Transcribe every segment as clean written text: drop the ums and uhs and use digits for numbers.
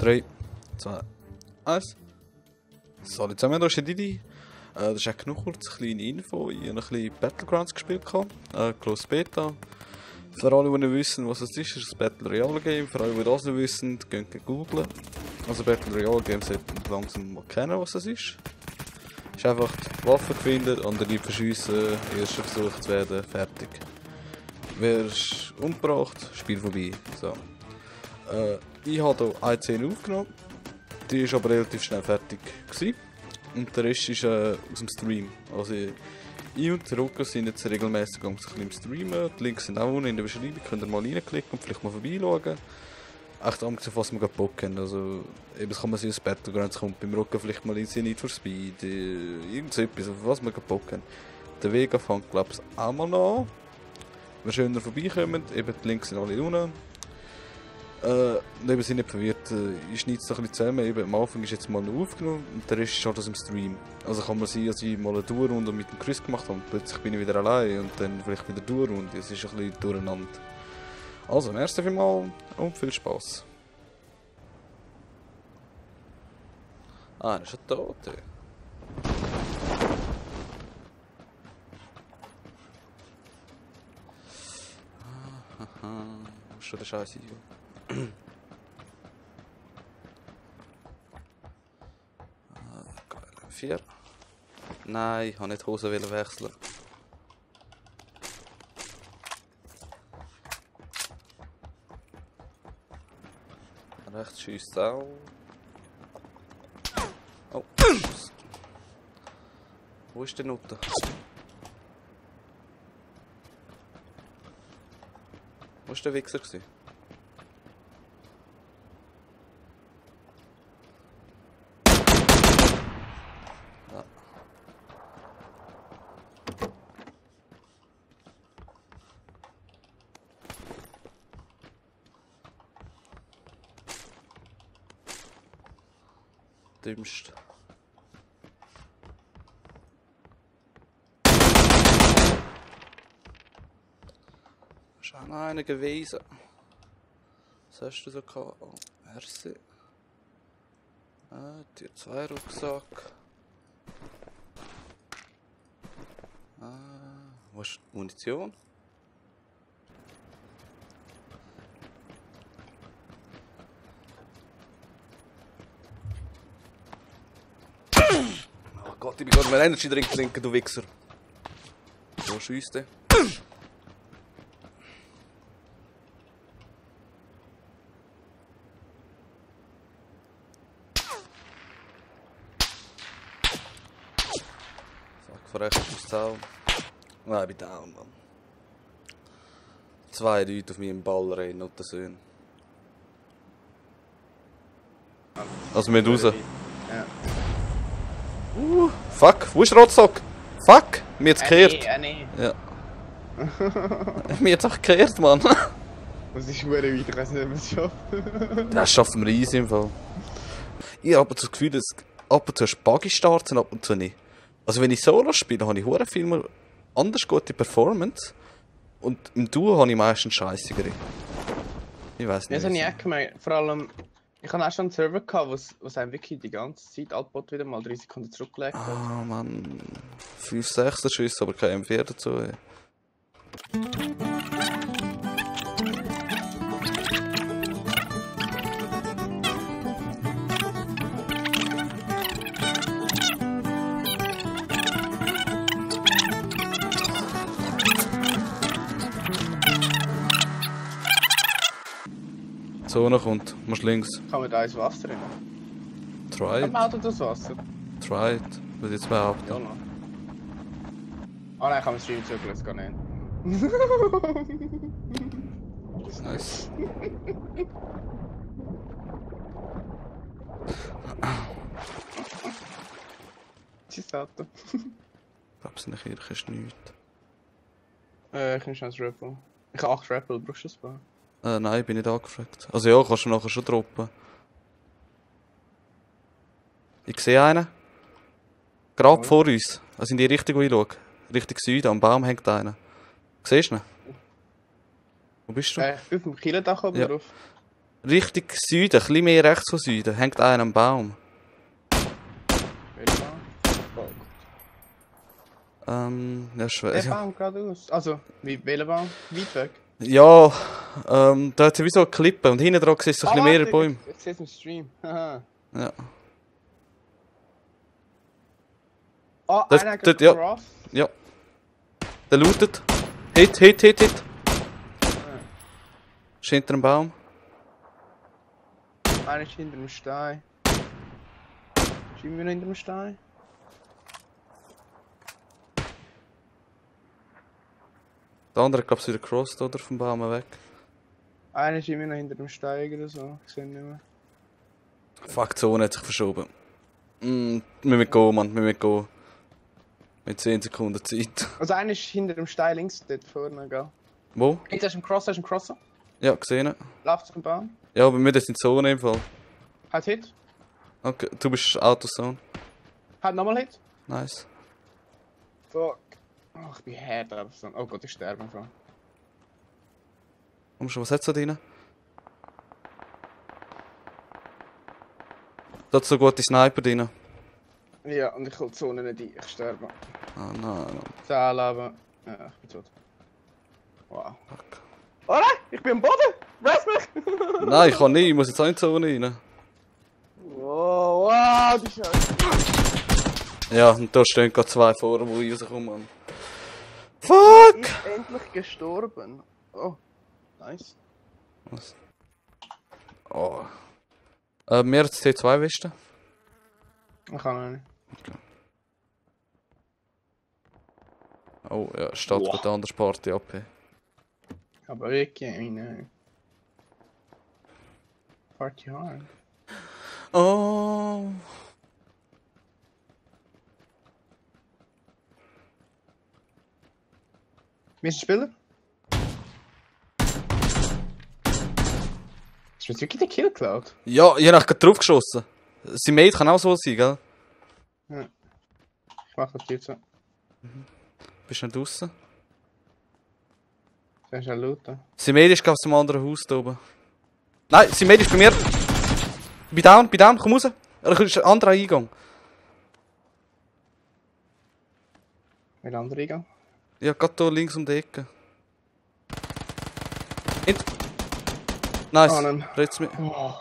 3, 2, 1. So, jetzt haben wir hier schon Didi. Das ist eigentlich nur kurz eine kleine Info. Ich habe ein bisschen Battlegrounds gespielt. Close Beta. Für alle, die nicht wissen, was es ist ein Battle Royale Game. Für alle, die das nicht wissen, könnt ihr googlen. Also Battle Royale Game sollten langsam mal kennen, was es ist. Es ist einfach die Waffen finden, andere verschiessen, erster Versuch zu werden, fertig. Wer ist umgebracht, Spiel vorbei. So. Ich habe hier eine Szene aufgenommen. Die war aber relativ schnell fertig gewesen. Und der Rest ist aus dem Stream. Also ich und der Rucker sind jetzt regelmäßig ein bisschen im Streamen. Die Links sind auch unten in der Beschreibung. Könnt ihr mal reinklicken und vielleicht mal vorbeischauen. Echt Angst, auf was wir gerade Bock haben. Also eben kann man sich ins Battlegrounds kommt beim Rucker vielleicht mal in Need for Speed. Irgend so etwas, auf was wir gerade Bock haben. Der Vega fängt glaube ich auch mal noch an. Wenn schöner vorbeikommen, eben die Links sind alle unten. Eben sind nicht verwirrt, ich schneide es ein bisschen zusammen, eben am Anfang ist jetzt mal noch aufgenommen und der Rest ist halt aus dem Stream. Also kann man sein, dass ich mal eine Tourrunde mit dem Chris gemacht habe und plötzlich bin ich wieder allein und dann vielleicht wieder eine Tourrunde, es ist ein bisschen durcheinander. Also, merci vielmals und viel Spaß. Ah, er ist schon tot. Haha, wo ist schon der Scheiß Idiot? 4. Nein, ich wollte nicht die Hose wechseln. Rechts schießt auch. Oh. Wo ist der Nutte? Wo war der Wichser? Dümmst. Ist auch noch einer gewesen. Was hast du so gehabt? Oh, merci. Tier 2 Rucksack. Wo ist die Munition? Oh Gott, ich bin gerade mal Energy Drink trinken, du Wichser. Wo schiesst der? Fuck, verrecht ist Zaun. Nein, ich bin down, Mann. 2 Leute auf meinem Ball rein und der Söhne. Also wir raus. Ja. Fuck, wo ist Rotzock? Fuck, mir hat's gekehrt. Nee. Ja. Mir hat's auch gekehrt, Mann. Was ist mir wieder? Ich weiß nicht, ob wir es schaffen. Das schaffen wir easy im Fall. Ich habe aber das Gefühl, dass ab und zu Buggy starten, ab und zu nicht. Also wenn ich Solo spiele, habe ich hure viel mehr anders gute Performance. Und im Duo habe ich meistens scheissigere. Ich weiß nicht. Das habe ich auch gemerkt. Vor allem, ich hatte auch schon einen Server gehabt, was einem wirklich die ganze Zeit Altbot wieder mal 3 Sekunden zurückgelegt hat. Ah, Mann. 5, 6 Schüsse, aber kein M4 dazu. Ey. Zone kommt, musst links. Kann man da ins Wasser rein? Try Kann it. man Auto das Wasser? Try it. Würde ich jetzt behaupten. Ja, noch. Ah nein, kann man Stream zügeln, das geht nicht. Nice. Tschüss, Auto. Ich glaube, es nicht Kirche ist nichts. Ich nehme schon das Rappel. Ich habe 8 Rappel, brauchst du das paar? Nein, ich bin nicht angefragt. Also ja, kannst du nachher schon droppen. Ich sehe einen. Gerade vor uns. Also in die Richtung, wo ich schaue. Richtung Süden, am Baum hängt einer. Siehst du ihn? Wo bist du? Auf dem Kielendach oben Ja. drauf. Richtig Süden, ein bisschen mehr rechts von Süden, hängt einer am Baum. Welcher Baum? Oh, Ja, der ja. Baum geradeaus. Also, welcher Baum? Weit weg. Ja, da hat sowieso eine Klippe und hinten dran siehst du so ein bisschen mehrere warte, Bäume. ich sehe es im Stream. Haha. Ja. Oh, Das- einer das- ja. cross. Ja. Der lootet. Hit, hit, hit, hit. Ist hinter dem Baum. Einer ist hinter dem Stein. Schieben wir noch hinter dem Stein? Der andere, glaube ich, wieder crossed oder vom Baum weg. Einer ist immer noch hinter dem Stein oder so. Ich sehe ihn nicht mehr. Fuck, die Zone hat sich verschoben. Wir müssen gehen, Mann, wir müssen gehen. Mit 10 Sekunden Zeit. Also einer ist hinter dem Stein links, dort vorne, gell? Wo? Jetzt hast du einen Cross, hast du einen Crosser? Ja, gesehen. Läuft zum Baum. Ja, aber wir sind in der Zone im Fall. Hat Hit. Okay, du bist Autozone. Hat nochmal Hit. Nice. Fuck. Oh, ich bin hart, aber so. Oh Gott, ich sterbe einfach. Komm schon, was hat's da drin? Da hat so gute Sniper drin. Ja, und ich hol die Zone nicht ein. Ich sterbe. Ah, nein. 10 Leben. Ja, ich bin tot. Wow. Fuck. Oh nein, ich bin am Boden! Rest mich! Nein, ich kann nicht, ich muss jetzt auch in die Zone rein. Wow, wow, die Scheiße. Ja, und da stehen gerade 2 vor, die rauskommen, Mann. Fuck! Ich bin endlich gestorben. Oh, nice. Was? Oh. Mehr als T2-Weste? Ich kann noch nicht. Oh, ja, steht Wow. gerade anders Party ab. Aber wirklich, nein. Party hard. Oh. Wie ist der Spieler? Ist mir wirklich der Kill geklaut? Ja, ich habe gerade drauf geschossen. Sein Mate kann auch so sein, gell? Ich mach das Tür zu. Bist du nicht draussen? Das ist ja looten. Sein Mate ist glaube ich aus dem anderen Haus da oben. Nein, sein Mate ist bei mir. Bei down, komm raus. Er ist ein anderer Eingang. Welcher andere Eingang? Ja, gerade hier links um die Ecke. Nice. Oh nein. Red's mit. Oh.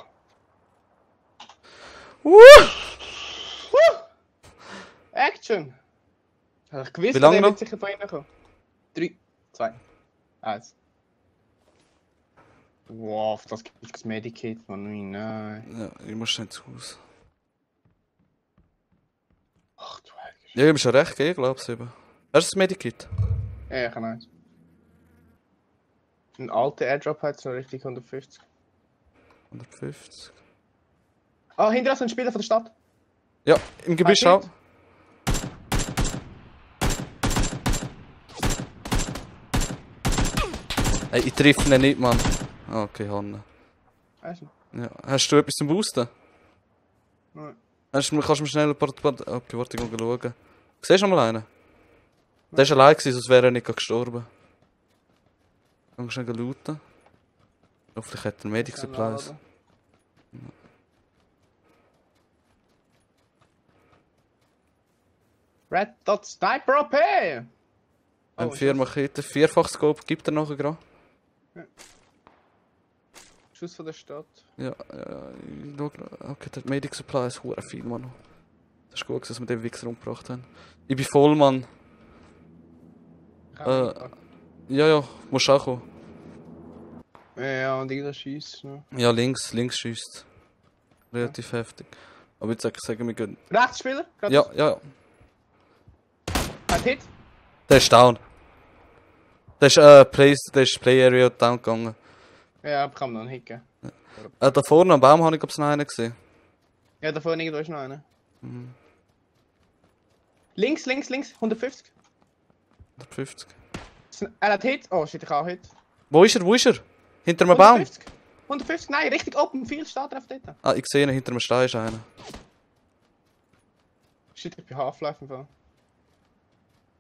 Action! Hätte ich gewusst, Wie lange der noch? wird sicher von innen kommen. 3, 2, 1. Wow, auf das gibt es das Medikit von mir, nein. Ja, ich muss schnell ins Haus. Ach du Heilige. Ja, ich bin schon recht, gell, glaubst du eben. Hast du das Medikit? Ja, ich kann eins. Ein alter Airdrop hat so richtig 150. 150. Ah, hinter uns ein Spieler von der Stadt. Ja, im Gebüsch auch. Hey, ich treffe ihn nicht, Mann. Ah, okay, Hanne. Weißt du? Ja. Hast du etwas zum Boosten? Nein. Kannst du mir schnell ein paar... Okay, warte, ich mal schauen. Siehst du noch mal einen? Der war allein, sonst wäre er nicht gestorben. Kannst du schnell looten? Hoffentlich hat er Medic Supplies. Red Dot Sniper OP! Wenn 4 Machete, 4-fach Scope gibt er nachher gerade. Schuss von der Stadt. Ja, ich schau gerade. Okay, der Medic Supply ist hure viel, Mann. Das ist gut, dass wir den Wichser umgebracht haben. Ich bin voll, Mann. Ja, musst auch kommen. Ja, und irgendwas schießt. Ne? Ja, links schießt. Relativ heftig. Aber jetzt sagen wir gehen. Rechtsspieler? Ja. Hat Hit? Der ist down. Der ist Play Area down gegangen. Ja, aber kann man noch einen Hit geben. Da vorne am Baum habe ich noch einen gesehen. Ja, da vorne irgendwo ist noch einer. Links, 150. 150. Er hat Hit. Oh shit, ich habe auch Hit. Wo ist er? Hinter einem Baum? 150, nein, richtig open Field steht er auf dort. Ah, ich sehe ihn, hinter einem Stein ist einer. Shit, ich bin Half-Life im Fall.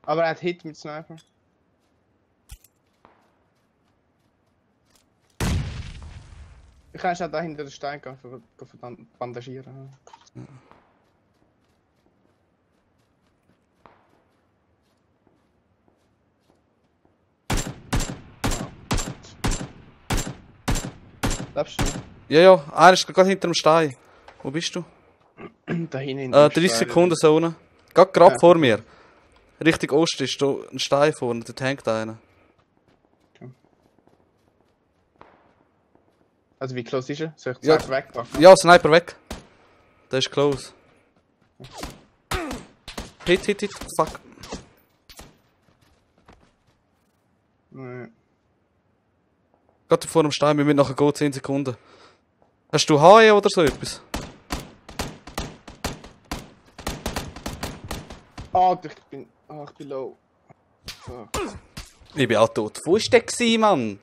Aber er hat Hit mit Sniper. Ich kann schon da hinter den Stein gehen, verdammt bandagieren. Lebst du? Ja, einer ist gerade hinter dem Stein. Wo bist du? Da hinten. 30 Sekunden so unten. Gerade Ja. vor mir. Richtig Osten ist da ein Stein vorne, dort hängt einer. Also wie close ist er? Soll ich Ja. zuerst wegpacken? Ja, Sniper weg. Der ist close. Hit, fuck. Nein. Gerade vor dem Stein, wir müssen nachher gehen, 10 Sekunden. Hast du HE oder so etwas? Ich bin low. Fuck. Ich bin auch tot. Wo war der gewesen, Mann?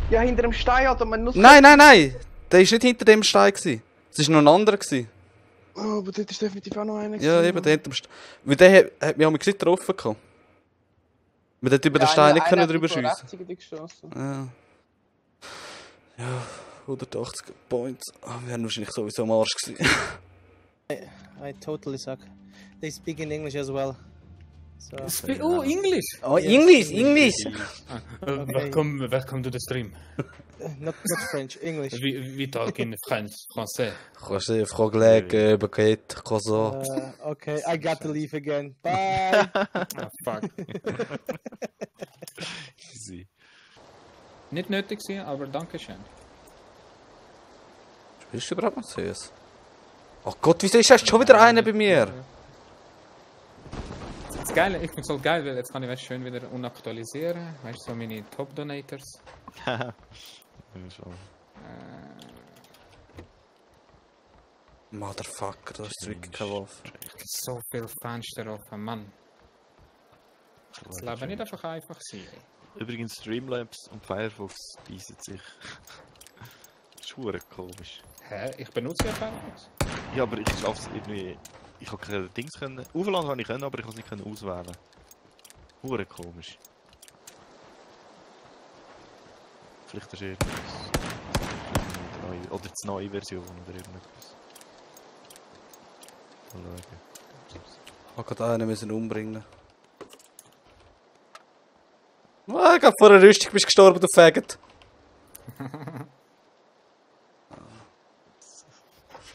Ja, hinter dem Stein hat man nur... Nein! Der war nicht hinter dem Stein gewesen. Es war noch ein anderer gewesen. Oh, aber dort ist definitiv auch noch einer. Ja, eben, der hinter dem Stein. Weil der hat mich auch mal getroffen gehabt. Wir hätten über den Stein nicht können drüber schiessen. Ja. Ja, 180 Points. Ah, wir waren wahrscheinlich sowieso am Arsch gewesen. I totally suck. They speak in English as well. So. Oh, English! Oh, Yes. English! Okay. Welcome to the stream. Not French, English. We talk in French, français. José, Franglais, Baguette, Croissant. Okay, I got to leave again. Bye. Ah, fuck. Easy. Nicht nötig sein, aber danke schön. Spielst du überhaupt noch CS? Oh Gott, wieso ist erst schon wieder einer bei mir? Das Geile, ich finde es so geil, weil jetzt kann ich weißt, schön wieder unaktualisieren. Weißt du, so meine Top-Donators. Motherfucker, das ist wirklich keine Waffe. So viele Fenster offen, Mann. Das Leben nicht einfach sein. Übrigens, Streamlabs und Firefox beißen sich. Das ist verdammt komisch. Hä? Ich benutze ja Firefox. Ja, aber ich schaff's irgendwie. Ich habe keine Dings können. Aufladen habe ich können, aber ich habe es nicht können auswählen. Verdammt komisch. Vielleicht ist irgendwas. Oder die neue Version oder irgendetwas. Mal schauen. Ich habe gerade einen müssen umbringen. Ah, gerade vor der Rüstung bist du gestorben, du Faggot.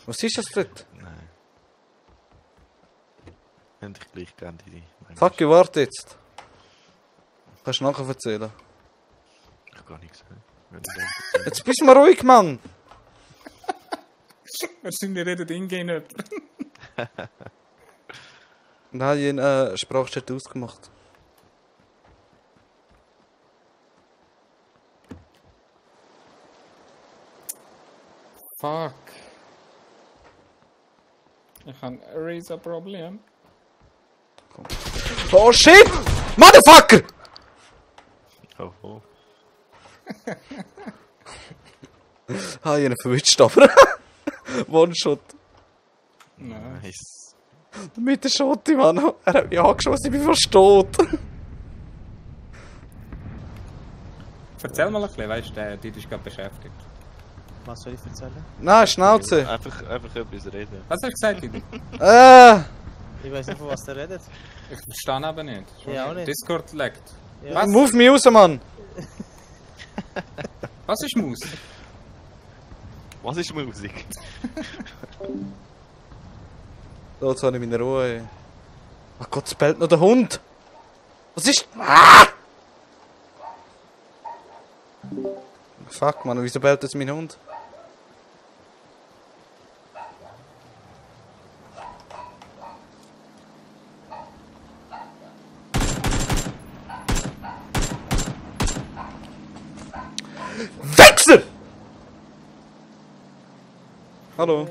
Was ist das dort? Nein. Hätte ich gleich gerne die. Fuck, you, warte jetzt. Kannst du nachher erzählen? Ich habe gar nichts gehört. Jetzt bist du mal ruhig, Mann! Wahrscheinlich redet Ingame nicht. Nein, ich habe Sprachchat ausgemacht. Fuck. Ich habe ein Razer-Problem. Oh shit! Motherfucker! Oh, oh. Ah, ich habe ihn verwünscht, aber. One-Shot. Nice. Mit der Schotte, Mann. Er hat mich angeschossen, ich bin fast tot. Erzähl mal ein bisschen, weißt du, die ist gerade beschäftigt. Was soll ich erzählen? Nein, Schnauze. Einfach etwas reden. Was hast du gesagt, Didi? Ich weiß nicht, von was der redet. Ich verstehe aber nicht. Ja, auch nicht. Discord leckt. Ja. Was? Move me raus, Mann. Was ist Maus? Was ist Musik? So, jetzt habe ich meine Ruhe. Ach Gott, es bellt noch der Hund. Was ist... Ah! Fuck, Mann, wieso bellt jetzt mein Hund? Wechsel! Hallo.